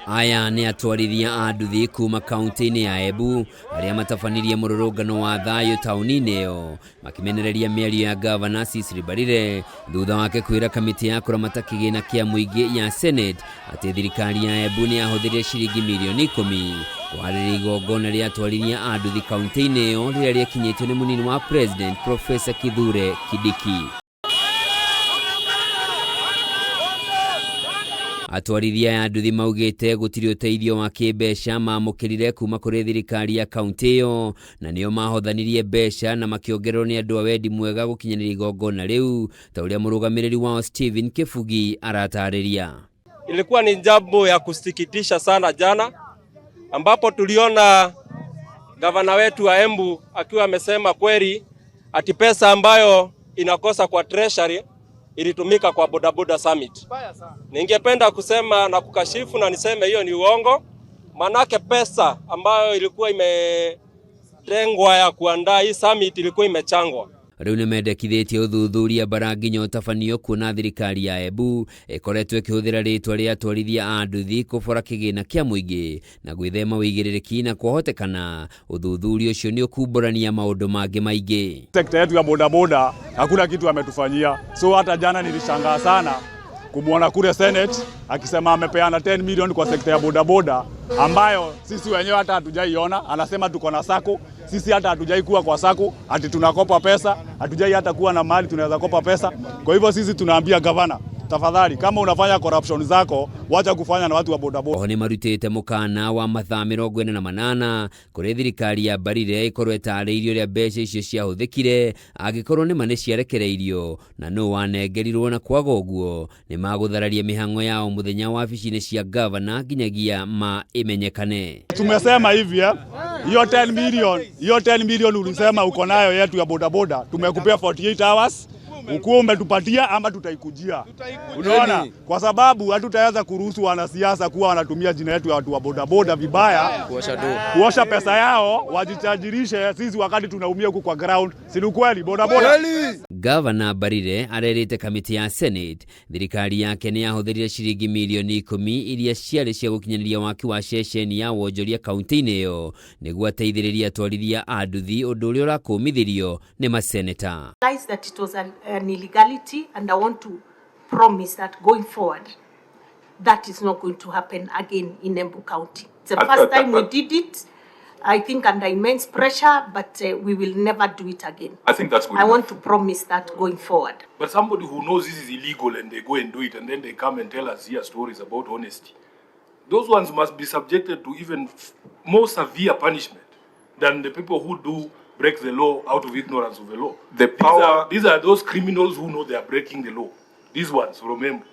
Aya nĩ atwarithia a nduthi kuma kaunti-inĩ ya Embu arĩa matabanirie mũrũrũngano wa thayũ taũni-inĩ ĩyo, makĩmenereria mĩario ya gavana Cecily Mbarire thutha wake kwĩra kamĩtĩ ya kũramata kĩgĩna kĩa mũingĩ ya Senate atĩ thirikari ya Embu nĩ yahũthĩrire ciringi mirioni 10 kũharĩria igongona rĩa atwarithia a nduthi kaunti-inĩ ĩyo, rĩrĩa rĩakinyĩtio nĩ mũnini wa president Professor Kithure Kindiki. Atwarithia aya nduthi maugĩte gũtirĩ ũteithio wa kĩmbeca mamũkĩrire kuma kũrĩ thirikari ya kaunti ĩyo, na nĩo mahothanirie mbeca na makĩongererwo nĩ andũ a wendi mwega gũkinyanĩria igongona rĩu, ta ũrĩa mũrũgamĩrĩri wao Stephen Kibugi aratarĩria. Ilikuwa ni jambo ya kusikitisha sana jana, ambapo tuliona gavana wetu wa Embu akiwa amesema kweli ati pesa ambayo inakosa kwa treasury ilitumika kwa bodaboda summit. Ningependa kusema na kukashifu na niseme hiyo ni uongo, manake pesa ambayo ilikuwa imetengwa ya kuandaa hii summit ilikuwa imechangwa. Rĩu nĩ mendekithĩtie ũthuthuria bara nginya ũtabanio, kuona thirikari ya Embu ĩkoretwo ĩkĩhũthĩra rĩtwa rĩa atwarithia a nduthi kũbora kĩgĩna kĩa mũingĩ na gwĩthema ũigĩrĩrĩki, na kwahotekana ũthuthuria ũcio nĩ ũkumbũrania maũndũ mangĩ maingĩ. Sekta yetu ya bodaboda hakuna kitu ametufanyia, so hata jana nilishangaa sana kumwona kule Senate akisema amepeana 10 million kwa sekta ya bodaboda ambayo sisi wenyewe hata hatujaiona. Anasema tuko na SACCO, sisi hata hatujai kuwa kwa SACCO, ati tunakopa pesa, hatujai hata kuwa na mahali tunaweza kopa pesa. Kwa hivyo sisi tunaambia gavana, tafadhali, kama unafanya corruption zako, wacha kufanya na watu wa bodaboda. Oho nĩ marutĩte mũkana wa mathaa 48 kũrĩ thirikari ya Mbarire ĩkorwo ĩtarĩirie ũrĩa mbeca icio ciahũthĩkire, angĩkorwo nĩma nĩ ciarekereirio na nũ wanengerirwo, na kwaga ũguo nĩ magũthararia mĩhang'o yao mũthenya wabici-inĩ cia gavana nginyagia ma ĩmenyekane. Tumesema hivi, eh, hiyo 10 million, hiyo 10 million ulisema uko nayo yetu ya bodaboda, tumekupea 48 hours ukuwa umetupatia ama tutaikujia. Unaona, kwa sababu hatutaweza kuruhusu wanasiasa kuwa wanatumia jina yetu ya watu wa bodaboda vibaya, kuosha pesa yao wajitajirishe, sisi wakati tunaumia huku kwa ground. Si ni ukweli bodaboda? Gavana Mbarire arerĩte kamĩtĩ ya Senate thirikari yake nĩ yahũthĩrire ciringi mirioni 10 iria ciarĩ cia gũkinyanĩria waki wa ceceni ya wonjoria kaunti-inĩ ĩyo nĩguo ateithĩrĩrie atwarithia a nduthi, ũndũ ũrĩa ũrakũmithĩrio nĩ maseneta. Realize that it was an illegality, and I want to promise that going forward, that is not going to happen again in Embu County. It's the first time we did it, I think under immense pressure, but we will never do it again. I think that's good I enough. Want to promise that going forward. But somebody who knows this is illegal and they go and do it and then they come and tell us here stories about honesty, those ones must be subjected to even more severe punishment than the people who do break the law out of ignorance of the law. The These power- are those criminals who know they are breaking the law. These ones, remember.